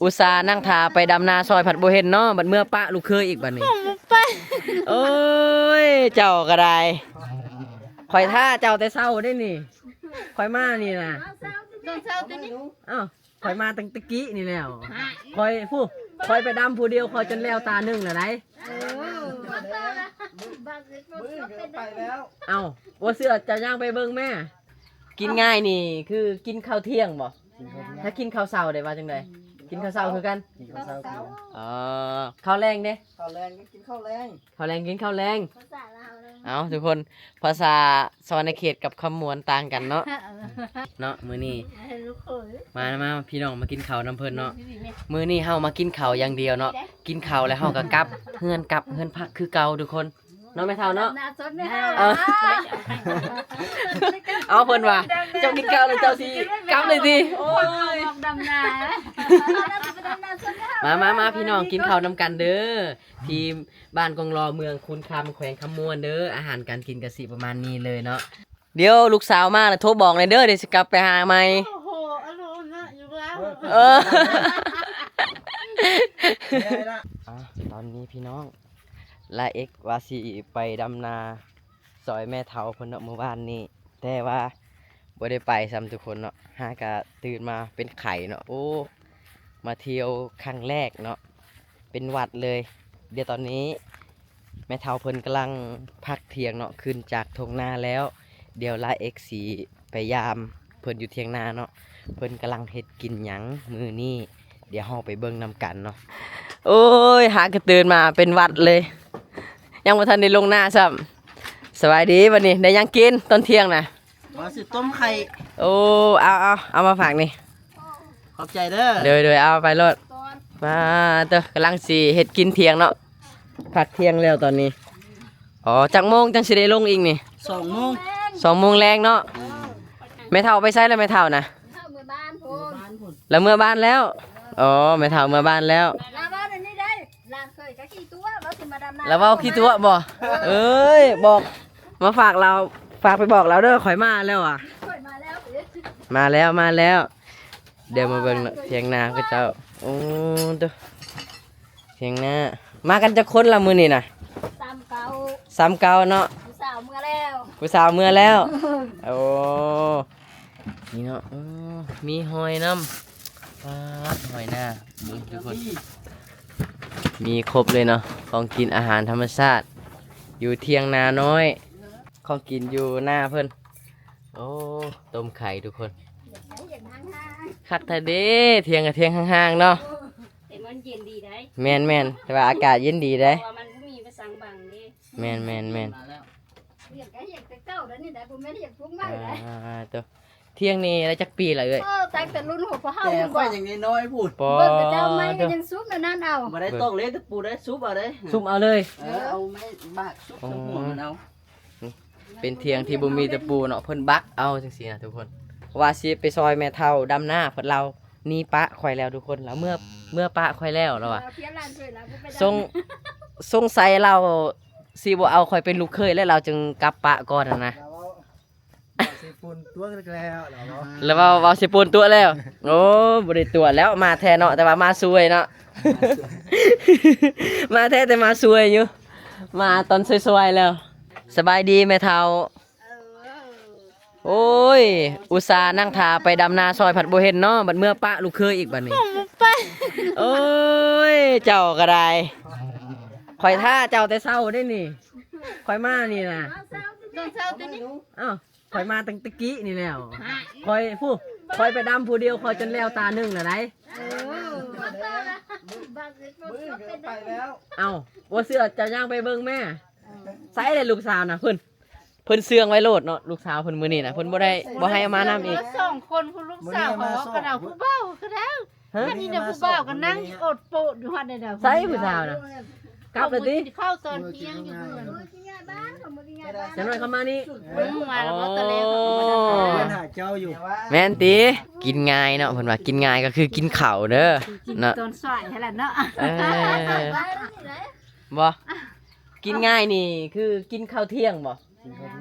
ອຸດສ່ານັ່ງຖ້າໄປດຳນາຊ່ອຍ ພັດບໍ່ເຫັນເນາະ ບັດເມືອປະລູກເຂີຍອີກບັດນີ້. ບໍ່ໄປ. ໂອ້ຍ ເຈົ້າກໍໄດ້ ຂ້ອຍຖ້າເຈົ້າແຕ່ເຊົ້າເດ້ນີ້ ຂ້ອຍມານີ້ນະ ຕອນເຊົ້າຕິ. ອ້າວ ຂ້ອຍມາຕັ້ງແຕ່ກີ້ນີ້ແລ້ວ ຂ້ອຍຜູ້ ຂ້ອຍໄປດຳຜູ້ດຽວ ຂ້ອຍຈົນແລ້ວຕາໜຶ່ງແລ້ວໃດ. ເອີ ມື້ອື່ນກໍໄປແລ້ວ. ເອົ້າ ບໍ່ເຊື່ອເຈົ້າຍ່າງໄປເບິ່ງແມ້. ກິນງ່າຍນີ້ຄືກິນເຂົ້າທ່ຽງບໍ່? ຖ້າກິນເຂົ້າເຊົ້າໄດ້ວ່າຈັ່ງໃດ? ກິນເຂົ້າເຊົ້າຄືກັນ? ກິນເຂົ້າເຊົ້າຄືກັນ. ອໍ ເຂົ້າແລງເດ້? ເຂົ້າແລງກໍກິນເຂົ້າແລງ. ເຂົ້າແລງກິນເຂົ້າແລງ. ພາສາລາວເລີຍ. ເອົ້າ ທຸກຄົນ ພາສາສະຫວັນນະເຂດກັບຄຳມ່ວນຕ່າງກັນເນາະ ເນາະ. ມື້ນີ້ ມາ ມາ ພີ່ນ້ອງມາກິນເຂົ້ານຳເພິ່ນເນາະ. ມື້ນີ້ເຮົາມາກິນເຂົ້າຢ່າງດຽວເນາະ ກິນເຂົ້າແລ້ວເຮົາກໍກັບເຮືອນ ກັບເຮືອນພັກຄືເກົ່າທຸກຄົນ. ເນາະແມ່ເຖົ້າເນາະ. ເອີ ເອົາ ເພິ່ນວ່າເຈົ້າກິນເຂົ້າແລ້ວເຈົ້າຊິກັບເລີຍຕິ. ໂອ້ຍ ດຳນາ. ມາ ມາ ມາ ພີ່ນ້ອງກິນເຂົ້ານຳກັນເດີ ທີ່ບ້ານກອງລໍ ເມືອງຄູນຄຳ ແຂວງຄຳມ່ວນເດີ. ອາຫານການກິນກະຊິປະມານນີ້ເລີຍເນາະ. ດຽວລູກສາວມາແລ້ວໂທບອກແດ່ເດີ ດຽວຊິກັບໄປຫາໃໝ່. ໂອ້ໂຫ ອັນນັ້ນຢູ່ແລ້ວ. ເອີ ຕອນນີ້ພີ່ນ້ອງ ລາເອັກວ່າຊິໄປດຳນາຊ່ອຍແມ່ເຖົ້າເພິ່ນເນາະ ມື້ວານນີ້ ແຕ່ວ່າບໍ່ໄດ້ໄປຊ້ຳທຸກຄົນເນາະ. ຫາກະຕື່ນມາເປັນໄຂ້ເນາະ. ໂອ້ ມາທ່ຽວຄັ້ງແລກເນາະ ເປັນຫວັດເລີຍ. ດຽວຕອນນີ້ແມ່ເຖົ້າເພິ່ນກຳລັງພັກທ່ຽງເນາະ ຂຶ້ນຈາກທົ່ງນາແລ້ວ. ດຽວລາເອັກຊິໄປຢາມເພິ່ນຢູ່ທ່ຽງນາເນາະ ເພິ່ນກຳລັງເຮັດກິນຫຍັງມື້ນີ້. ດຽວເຮົາໄປເບິ່ງນຳກັນເນາະ. ໂອ້ຍ ຫາກະຕື່ນມາເປັນຫວັດເລີຍ ຍັງບໍ່ທັນໄດ້ລົງນາຊ້ຳ. ສະບາຍດີ ບັດນີ້ໄດ້ຫຍັງກິນຕອນທ່ຽງນະ? ວ່າຊິຕົ້ມໄຂ່. ໂອ້ ເອົາ ເອົາ ເອົາມາຝາກນີ້. ຂອບໃຈເດີ. ໂດຍ ໂດຍ ເອົາໄປໂລດ. ມາເຕີ ກຳລັງຊິເຮັດກິນທ່ຽງເນາະ ພັກທ່ຽງແລ້ວຕອນນີ້. ອໍ ຈັກໂມງຈັ່ງຊິໄດ້ລົງອີກນີ້? ສອງໂມງ ສອງໂມງແລງເນາະ. ແມ່ເຖົ້າໄປໃສລະແມ່ເຖົ້ານະ? ເຮົາເມືອບ້ານພຸ້ນ. ລະເມືອບ້ານແລ້ວ. ອໍ ແມ່ເຖົ້າເມືອບ້ານແລ້ວ. ລາວເວົ້າແນວນີ້ໄດ໋ ຫຼານເຂີຍກໍຂີ້ຕົວະ ວ່າຊິມາດຳນາ. ລາວເວົ້າຂີ້ຕົວະບໍ່? ເອີຍ ບອກ ມາຝາກລາວ ຝາກໄປບອກລາວເດີ ຂ້ອຍມາແລ້ວອະ. ຂ້ອຍມາແລ້ວ. ມາແລ້ວ ມາແລ້ວ. ດຽວມາເບິ່ງເນາະ ຖຽງນາເຂົາເຈົ້າ. ໂອ້ ໂຕ ຖຽງນາ. ມາກັນຈັກຄົນລະມື້ນີ້ນະ? ສາມເກົ້າ ສາມເກົ້າເນາະ. ຜູ້ສາວເມືອແລ້ວ ຜູ້ສາວເມືອແລ້ວ. ໂອ້ ນີ້ເນາະ. ໂອ້ ມີຫອຍນຳ. ປາດ ຫອຍນາ ເບິ່ງທຸກຄົນ ມີຄົບເລີຍເນາະ ຂອງກິນອາຫານທຳມະຊາດ ຢູ່ຖຽງນານ້ອຍ ຂອງກິນຢູ່ນາເພິ່ນ. ໂອ້ ຕົ້ມໄຂ່ທຸກຄົນ ຄັກແທ້ເດ້. ຖຽງກະຖຽງຫ່າງໆເນາະ ແຕ່ມັນເຢັນດີໄດ໋. ແມ່ນໆ ແຕ່ວ່າອາກາດເຢັນດີໄດ໋ ເພາະວ່າມັນບໍ່ມີປະສັງບັງເດ້. ແມ່ນໆໆ ມາແລ້ວ ຖຽງກະຖຽງແຕ່ເກົ່າແລ້ວນີ້ໄດ໋ ບໍ່ແມ່ນຖຽງປຸກໃໝ່ໄດ໋. ອ່າ ໂຕ ຖຽງນີ້ໄດ້ຈັກປີລະເອື້ອຍ? ເອີ ຕັ້ງແຕ່ລຸ້ນພວກເຮົາ ແຕ່ຂ້ອຍຍັງນ້ອຍໆພຸ້ນ. ເບິ່ງເຂົາເຈົ້າໄມ້ກໍຍັງຊຸບແນວນັ້ນເອົາ ບໍ່ໄດ້ຕອກເລຍຕະປູໄດ້ ຊຸບເອົາເດ້ ຊຸບເອົາເລີຍ. ເອີ ເອົາໄມ້ບາກຊຸບ ອໍ ເທິງຫົວມັນເອົາ. ເປັນຖຽງທີ່ບໍ່ມີຕະປູເນາະ ເພິ່ນບັກເອົາຈັ່ງຊີ້ນະທຸກຄົນ. ວ່າຊິໄປຊ່ອຍແມ່ເຖົ້າດຳນາ ເພິ່ນລາວໜີປະຂ້ອຍແລ້ວທຸກຄົນ. ລາວເມືອ ເມືອປະຂ້ອຍແລ້ວລາວວ່າ. ສົງ ສົງໄສລາວຊິບໍ່ເອົາຂ້ອຍເປັນລູກເຂີຍແລ້ວ ລາວຈຶ່ງກັບປະກ່ອນຫັ້ນນະ. ລາວເວົ້າ ເວົ້າຊິປົນຕົວະແລ້ວ ລາວເວົ້າ ລາວເວົ້າ ເວົ້າຊິປົນຕົວະແລ້ວ. ໂອ້ ບໍ່ໄດ້ຕົວະແລ້ວ ມາແທ້ເນາະ ແຕ່ວ່າມາຊ່ວຍເນາະ. ມາແທ້ແຕ່ມາຊ່ວຍຢູ່ ມາຕອນຊ່ວຍໆແລ້ວ. ສະບາຍດີແມ່ເຖົ້າ. ໂອ້ຍ ອຸດສ່ານັ່ງຖ້າໄປດຳນາຊ່ອຍ ພັດບໍ່ເຫັນເນາະ ບັດເມືອປະລູກເຂີຍອີກບັດນີ້. ບໍ່ໄປ. ໂອ້ຍ ເຈົ້າກໍໄດ້ ຂ້ອຍຖ້າເຈົ້າແຕ່ເຊົ້າເດ້ນີ້ ຂ້ອຍມານີ້ນະ ຕອນເຊົ້າຕິ. ອ້າວ ຂ້ອຍມາຕັ້ງແຕ່ກີ້ນີ້ແລ້ວ ຂ້ອຍຜູ້ ຂ້ອຍໄປດຳຜູ້ດຽວ ຂ້ອຍຈົນແລ້ວຕາໜຶ່ງແລ້ວໃດ໋. ເອີ ມື້ອື່ນກໍໄປແລ້ວ. ເອົ້າ ບໍ່ເຊື່ອເຈົ້າຍ່າງໄປເບິ່ງແມ້. ໃສແຫຼະລູກສາວນະ ເພິ່ນ ເພິ່ນເຊື່ອງໄວ້ໂລດເນາະ ລູກສາວເພິ່ນມື້ນີ້ນະ ເພິ່ນບໍ່ໄດ້ ບໍ່ໃຫ້ເອົາມານຳອີກ. ສອງຄົນ ຜູ້ລູກສາວເຂົາເວົ້າກັນເອົາ ຜູ້ບ່າວຄືແລ້ວ. ຮະ ອັນນີ້ນະ ຜູ້ບ່າວກໍນັ່ງອົດໂປດຢູ່ຫັ້ນແຫຼະ. ໃສຜູ້ສາວນະ? ກັບແລ້ວຕິ? ກິນເຂົ້າຕອນທ່ຽງຢູ່ເຮືອນ. ຈັກໜ້ອຍເຂົ້າມານີ້. ອືມ ມາແລ້ວບໍ່? ຕອນແລກເຂົາກໍມານຳ ໂອ້ ຫາເຈົ້າຢູ່. ແມ່ນຕິ? ກິນງ່າຍເນາະ ເພິ່ນວ່າກິນງ່າຍກໍຄືກິນເຂົ້າເດີ ກິນເນາະ ຕອນສວຍຫັ້ນແຫຼະເນາະ. ເອີ ບໍ່ ກິນງ່າຍນີ້ຄືກິນເຂົ້າທ່ຽງບໍ່?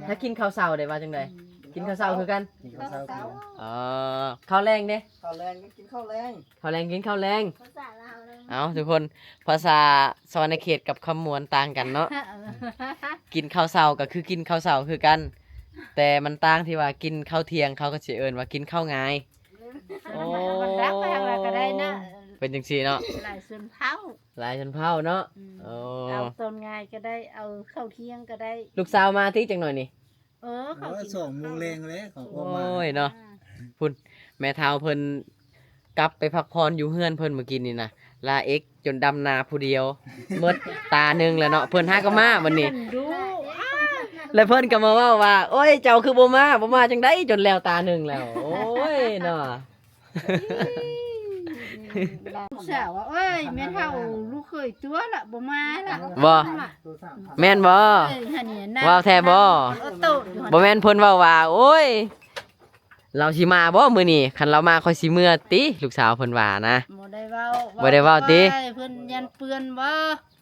ຖ້າກິນເຂົ້າເຊົ້າໄດ້ວ່າຈັ່ງໃດ? ກິນເຂົ້າເຊົ້າຄືກັນ? ກິນເຂົ້າເຊົ້າຄືກັນ. ອໍ ເຂົ້າແລງເດ້? ເຂົ້າແລງກໍກິນເຂົ້າແລງ. ເຂົ້າແລງກິນເຂົ້າແລງ. ພາສາລາວເລີຍ. ເອົ້າ ທຸກຄົນ ພາສາສະຫວັນນະເຂດກັບຄຳມ່ວນຕ່າງກັນເນາະ. ເອີ ກິນເຂົ້າເຊົ້າກໍຄືກິນເຂົ້າເຊົ້າຄືກັນ ແຕ່ມັນຕ່າງທີ່ວ່າກິນເຂົ້າທ່ຽງ ເຂົາກໍຊິເອີ້ນວ່າກິນເຂົ້າງາຍ. ໂອ້ ມັນດັກໄປທາງໃດກໍໄດ້ນະ. ເປັນຈັ່ງຊີ້ເນາະ ຫຼາຍຊົນເຜົ່າ. ຫຼາຍຊົນເຜົ່າເນາະ. ອືມ ໂອ້ ເອົາຕອນງາຍກໍໄດ້ ເອົາເຂົ້າທ່ຽງກໍໄດ້. ລູກສາວມາຕິຈັກໜ້ອຍນີ້? ເອີ ເຂົາ ໂອ້ຍ ກິນ ສອງໂມງແລງແລ້ວເຂົາອອກມາ. ໂອ້ຍເນາະ ອືມ ພຸ້ນ ແມ່ເຖົ້າເພິ່ນກັບໄປພັກຜ່ອນຢູ່ເຮືອນເພິ່ນມື້ກີ້ນີ້ນະ. ລາເອັກຈົນດຳນາຜູ້ດຽວ ໝົດຕາໜຶ່ງແລ້ວເນາະ. ເພິ່ນຫາກໍມາບັດນີ້ ແລ້ວເພິ່ນກໍມາເວົ້າວ່າ ໂອ້ຍ ເຈົ້າຄືບໍ່ມາ ບໍ່ມາຈັ່ງໃດ ຈົນແລ້ວຕາໜຶ່ງແລ້ວ. ໂອ້ຍເນາະ. ລູກສາວວ່າ ໂອ້ຍ ແມ່ເຖົ້າລູກເຂີຍຕົວະ ບໍ່ມາລະ. ບໍ່ ແມ່ນບໍ່? ເອີ ຫັ້ນນີ້ນະ ເວົ້າແທ້ບໍ່? ໂຕດຢູ່ ບໍ່ແມ່ນເພິ່ນເວົ້າວ່າ ໂອ້ຍ ລາວຊິມາບໍ່ມື້ນີ້? ຄັນລາວມາຂ້ອຍຊິເມືອຕິ ລູກສາວເພິ່ນວ່ານະ. ບໍ່ໄດ້ເວົ້າ ບໍ່ໄດ້ເວົ້າຕິ? ເພິ່ນຢ້ານເປື້ອນບໍ່?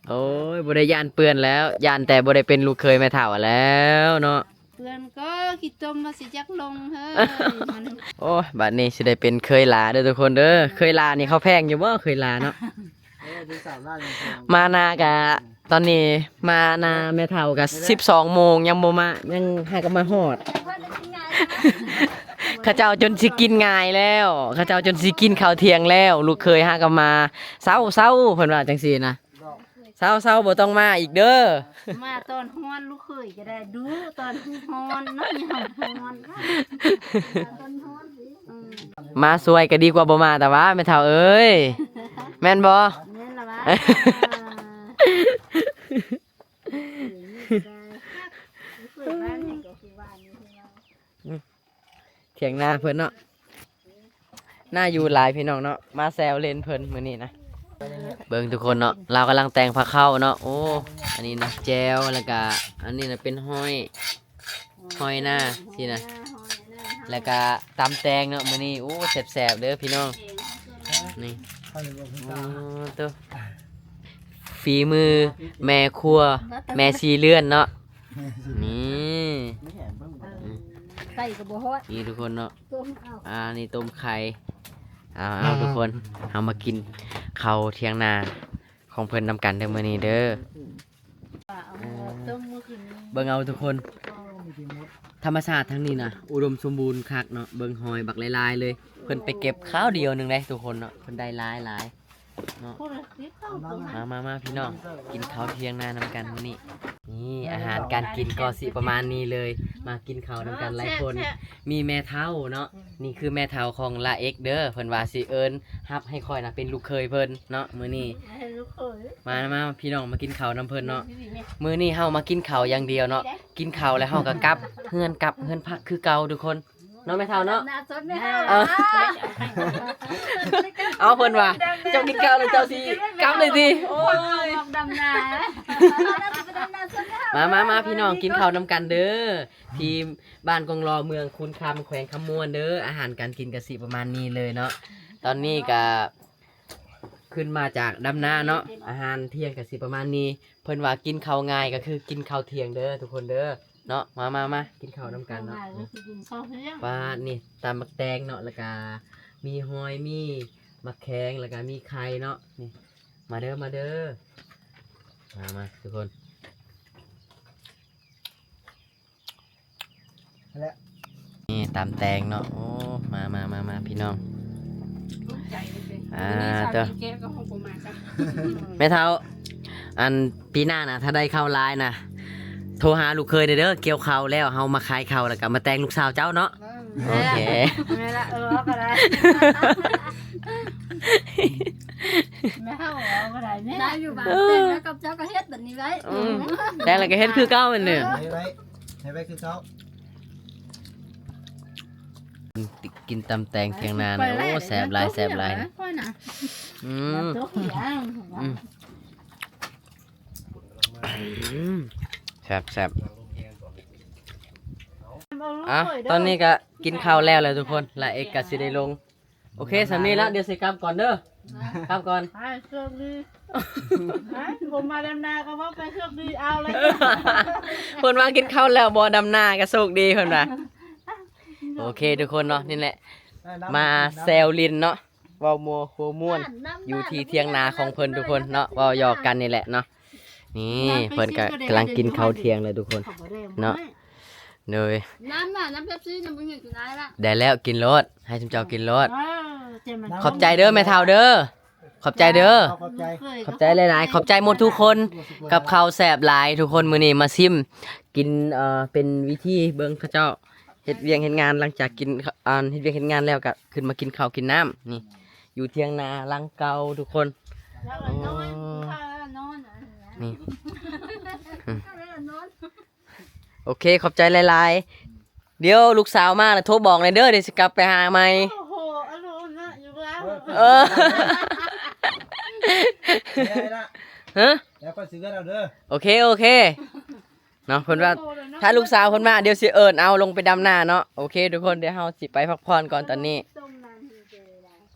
ໂອ້ຍ ບໍ່ໄດ້ຢ້ານເປື້ອນແລ້ວ ຢ້ານແຕ່ບໍ່ໄດ້ເປັນລູກເຂີຍແມ່ເຖົ້າແລ້ວເນາະ. ເປື້ອນກໍຂີ້ຕົມວ່າຊິຈັກລົງເຮີ້ຍ. ໂອ້ຍ ບາດນີ້ຊິໄດ້ເປັນເຂີຍຫຼ້າເດີທຸກຄົນເດີ. ເຂີຍຫຼ້ານີ້ເຂົາແພງຢູ່ບໍ່ ເຂີຍຫຼ້າເນາະ? ເອີ ຢູ່ສາມລ້ານຍັງແພງ. ມານາກະ ຕອນນີ້ມານາແມ່ເຖົ້າກະສິບສອງໂມງຍັງບໍ່ມາ ຍັງຫາກໍມາຮອດ. ເຂົາເຈົ້າຈົນຊິກິນງາຍແລ້ວ ເຂົາເຈົ້າຈົນຊິກິນເຂົ້າທ່ຽງແລ້ວ ລູກເຂີຍຫາກໍມາ. ເຊົາໆ ເພິ່ນວ່າຈັ່ງຊີ້ນະ. ເຊົາໆ ບໍ່ຕ້ອງມາອີກເດີ. ມາຕອນຮ້ອນລູກເຂີຍກໍໄດ້ ດຸຕອນຮ້ອນເນາະ ຍາມຮ້ອນ ຕອນຮ້ອນ. ອືມ ມາຊ່ວຍກໍດີກວ່າບໍ່ມາ ແຕ່ວ່າແມ່ເຖົ້າເອີຍ ແມ່ນບໍ່? ແມ່ນລະຫວາ. ອືມ ຖຽງນາເພິ່ນເນາະ ໜ້າຢູ່ຫຼາຍພີ່ນ້ອງເນາະ ມາແຊວເຫຼັ້ນເພິ່ນມື້ນີ້ນະ. ເບິ່ງທຸກຄົນເນາະ ລາວກຳລັງແຕ່ງພາເຂົ້າເນາະ. ໂອ້ ອັນນີ້ນະແຈ່ວ ແລ້ວກະອັນນີ້ນະເປັນຫອຍ ຫອຍນາຊີ້ນະ ແລ້ວກະຕຳແຕງເນາະມື້ນີ້. ໂອ້ ແຊບໆ ເດີພີ່ນ້ອງ ນີ້. ໂອ້ ໂຕ ຝີມືແມ່ຄົວ ແມ່ສີ່ເຮືອນເນາະ ນີ້. ໄຟກໍບໍ່ຮອດ ນີ້ທຸກຄົນເນາະ. ຕົ້ມເອົາ ອ່າ ນີ້ຕົ້ມໄຂ່. ເອົາ ເອົາ ທຸກຄົນ ເຮົາມາກິນເຂົ້າຖຽງນາຂອງເພິ່ນນຳກັນເດີມື້ນີ້ເດີ. ເບິ່ງເອົາທຸກຄົນ ທຳມະຊາດທາງນີ້ນະ ອຸດົມສົມບູນຄັກເນາະ. ເບິ່ງຫອຍບັກຫຼາຍໆ ເລີຍ ເພິ່ນໄປເກັບຄາວດຽວໜຶ່ງເດ້ທຸກຄົນເນາະ ເພິ່ນໄດ້ຫຼາຍໆ ເນາະ. ມາ ມາ ມາ ພີ່ນ້ອງ ກິນເຂົ້າຖຽງນານຳກັນມື້ນີ້. ນີ້ອາຫານການກິນກໍຊິປະມານນີ້ເລີຍ ມາກິນເຂົ້ານຳກັນຫຼາຍຄົນ. ມີແມ່ເຖົ້າເນາະ ນີ້ຄືແມ່ເຖົ້າຂອງລາເອັກເດີ ເພິ່ນວ່າຊິເອີ້ນຮັບໃຫ້ຂ້ອຍນະເປັນລູກເຂີຍເພິ່ນເນາະມື້ນີ້. ມາ ມາ ພີ່ນ້ອງ ມາກິນເຂົ້ານຳເພິ່ນເນາະ. ມື້ນີ້ເຮົາມາກິນເຂົ້າຢ່າງດຽວເນາະ ກິນເຂົ້າແລ້ວເຮົາກໍກັບເຮືອນ ກັບເຮືອນພັກຄືເກົ່າທຸກຄົນ. ເນາະແມ່ເຖົ້າເນາະ ເອີ ເອົາ ເພິ່ນວ່າເຈົ້າກິນເຂົ້າແລ້ວເຈົ້າຊິກັບເລີຍຕິ. ໂອ້ຍ ດຳນາ. ມາ ມາ ມາ ພີ່ນ້ອງ ກິນເຂົ້ານຳກັນເດີ ທີ່ບ້ານກອງລໍ ເມືອງຄູນຄຳ ແຂວງຄຳມ່ວນເດີ. ອາຫານການກິນກະຊິປະມານນີ້ເລີຍເນາະ. ຕອນນີ້ກະຂຶ້ນມາຈາກດຳນາເນາະ ອາຫານທ່ຽງກະຊິປະມານນີ້. ເພິ່ນວ່າກິນເຂົ້າງ່າຍກໍຄືກິນເຂົ້າທ່ຽງເດີທຸກຄົນເດີເນາະ. ມາ ມາ ມາ ກິນເຂົ້ານຳກັນເນາະ. ປາດນີ້ ຕຳໝາກແຕງເນາະ ແລ້ວກະມີຫອຍ ມີໝາກແຄງ ແລ້ວກະມີໄຂ່ເນາະ. ນີ້ ມາເດີ ມາເດີ ມາ ມາ ທຸກຄົນ. ນີ້ຕຳແຕງເນາະ. ໂອ້ ມາ ມາ ມາ ມາ ພີ່ນ້ອງ. ອ່າ ເຈົ້າ ແມ່ເຖົ້າ ອັນ ປີໜ້ານະ ຖ້າໄດ້ເຂົ້າຫຼາຍນະ ໂທຫາລູກເຂີຍເດີ ກ່ຽວເຂົ້າແລ້ວເຮົາມາຂາຍເຂົ້າ ແລ້ວກໍມາແຕ່ງລູກສາວເຈົ້າເນາະ. ໂອເຄ ແມ່ນລະ ເອີ ເອົາກໍໄດ້ ແມ່ເຮົາເອົາກໍໄດ້ແມ່ ໄດ້ຢູ່ບາດ ແຕ່ງແລ້ວກັບເຈົ້າກໍເຮັດແບບນີ້ໄວ້. ອືມ ແຕ່ງແລ້ວກໍເຮັດຄືເກົ່າແມ່ນເດີ ໃຫ້ໄວ້ ໃຫ້ໄວ້ຄືເກົ່າ. ກິນຕຳແຕງຖຽງນານະ ໂອ້ ແຊບຫຼາຍ ແຊບຫຼາຍ. ອືມ ອືມ ອືມ ແຊບໆ. ອ່ະ ຕອນນີ້ກະກິນເຂົ້າແລ້ວແຫຼະທຸກຄົນ ລາເອັກກະຊິໄດ້ລົງ. ໂອເຄ ສ່ຳນີ້ລະ ດຽວຊິກັບກ່ອນເດີ ກັບກ່ອນ. ໄປ ໂຊກດີ ໄປ ບໍ່ມາດຳນາກໍເວົ້າໄປ ໂຊກດີ ເອົາເລີຍ. ເພິ່ນວ່າກິນເຂົ້າແລ້ວບໍ່ດຳນາກໍໂຊກດີ ເພິ່ນວ່າ. ໂອເຄທຸກຄົນເນາະ ນີ້ແຫຼະ ມາແຊວຫຼິ້ນເນາະ ເວົ້າມົວຫົວມ່ວນ ຢູ່ທີ່ຖຽງນາຂອງເພິ່ນທຸກຄົນເນາະ ເວົ້າຫຍອກກັນນີ້ແຫຼະເນາະ. ນີ້ເພິ່ນກໍກຳລັງກິນເຂົ້າທ່ຽງເລີຍທຸກຄົນເນາະ. ໂດຍ ນ້ຳນະ ນ້ຳເປັບຊີນະ ບໍ່ມີກິນໄດ້ລະ ໄດ້ແລ້ວ ກິນໂລດ ໃຫ້ຊຸມເຈົ້າກິນໂລດ. ເອີ ຂອບໃຈເດີແມ່ເຖົ້າເດີ ຂອບໃຈເດີ ຂອບໃຈ ຂອບໃຈຫຼາຍໆ ຂອບໃຈໝົດທຸກຄົນ ກັບເຂົ້າແຊບຫຼາຍທຸກຄົນ. ມື້ນີ້ມາຊິມກິນ ເອີ ເປັນວິທີເບິ່ງເຂົາເຈົ້າເຮັດວຽກເຮັດງານ ຫຼັງຈາກກິນ ອັນ ເຮັດວຽກເຮັດງານແລ້ວກໍຂຶ້ນມາກິນເຂົ້າກິນນ້ຳ ນີ້ ຢູ່ຖຽງນາຫຼັງເກົ່າທຸກຄົນ. ໂອ້ ນີ້ ໂອເຄ ຂອບໃຈຫຼາຍໆ. ດຽວລູກສາວມາແລ້ວໂທບອກແດ່ເດີ ດຽວຊິກັບໄປຫາໃໝ່. ໂອ້ໂຫ ອາລົມນະ ຢູ່ລາວ ເອີ ຮະ ແລ້ວກໍຊິເກີດເອົາເດີ. ໂອເຄ ໂອເຄ ເນາະ ເພິ່ນວ່າ ຖ້າລູກສາວເພິ່ນມາ ດຽວຊິເອີ້ນເອົາລົງໄປດຳນາເນາະ. ໂອເຄທຸກຄົນ ດຽວເຮົາຊິໄປພັກຜ່ອນກ່ອນຕອນນີ້.